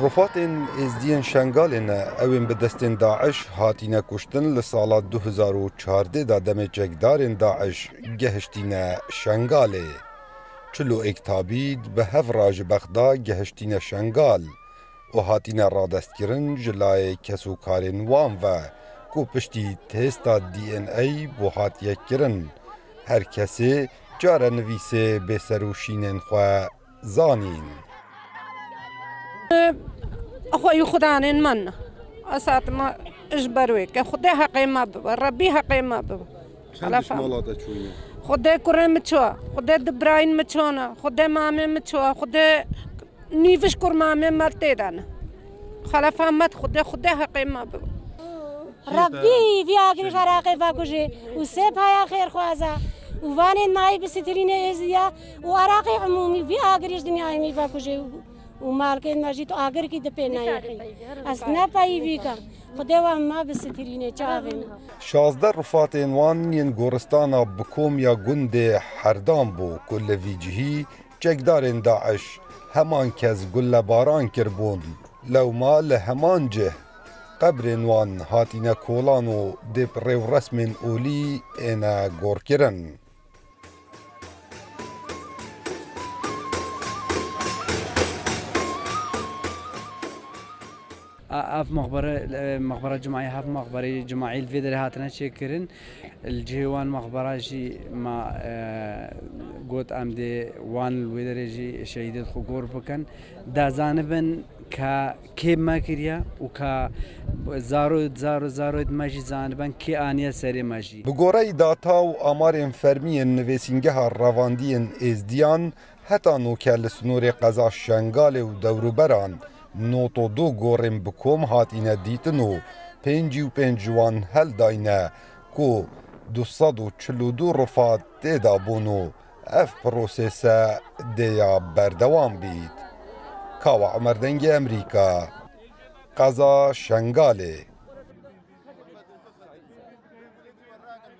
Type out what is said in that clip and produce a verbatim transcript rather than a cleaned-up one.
Rufatên êzdiyên Şengalê ne, ew ên bi destên DAIŞ hatîne kuştin, li sala du hezar û çardeh de demê çekdarên DAIŞ gehiştîne Şengalê. Çil û êk tabît bi hev re ji Bexda gehiştîne Şengal û hatîne radestkirin ji layê kesûkarên wan ve ku piştî testa D N A bo hatiye kirin. Her kesê çarenivîsê bêserûşînên xwe zanîn. Xweyî xudanên me ne. Esat me ji ber wê ke Xwedê heqê me bibe, Rebbî heqê me bibe. Çend Xelefa. Ji mala te çûyîne? Xwedê kurê min çû, Xwedê du birayên min çûne, Xwedê mamê min çû, Xwedê nîviş kurmamê me tê de ne. Xelefa me Xwedê, Xwedê heqê me bibe. Rebbî vî agirî Iraqê vekujê û sê paya xêrxwaza û vanên mayî bi sitirînê êziya û Iraqê umûmî vî agirî ji dinyayê mî vekujê û, û malkên me jî tu agirkî di pê neyexî. Ez ne peyivî ke. Xwedê we me bi sitirînê çavên. Şazdeh rufatên wan yên goristana bi kom ya gundê Herdan bû ku li vî cihî çekdarên DAIŞ heman kes gulebaran kiribûn. Lewma li heman cih qebrên wan hatîne kolan û dê bi rêwresmên olî êne gorkirin. A-, ev mexbere, e, mexbera Cumayî, hev mexberê Cumayî li vê derê hatine çêkirin. Li cihê wan mexbera jî ma, e, got em dê wan li wê derê jî şehîdê xwe gor bikin. Da zanibin ka kê me kiriye û ka zaro, zaro, zaroyê me jî zanibin kê aniye serê me jî. Bi goreyî data û amarên fermî yên nivîsîngeha revandiyên êzdiyan, heta noke li sinorê qeza Şengalê û dewrûberan nod û du gorên bi kom hatîne dîtin û pêncî û pênc ji wan heldayne ku du sed û çil û du rifat tê de bûn û ev prosese dê ya berdewam bît. Kawa Omer, Dengê Emerîka, qeza Şengalê.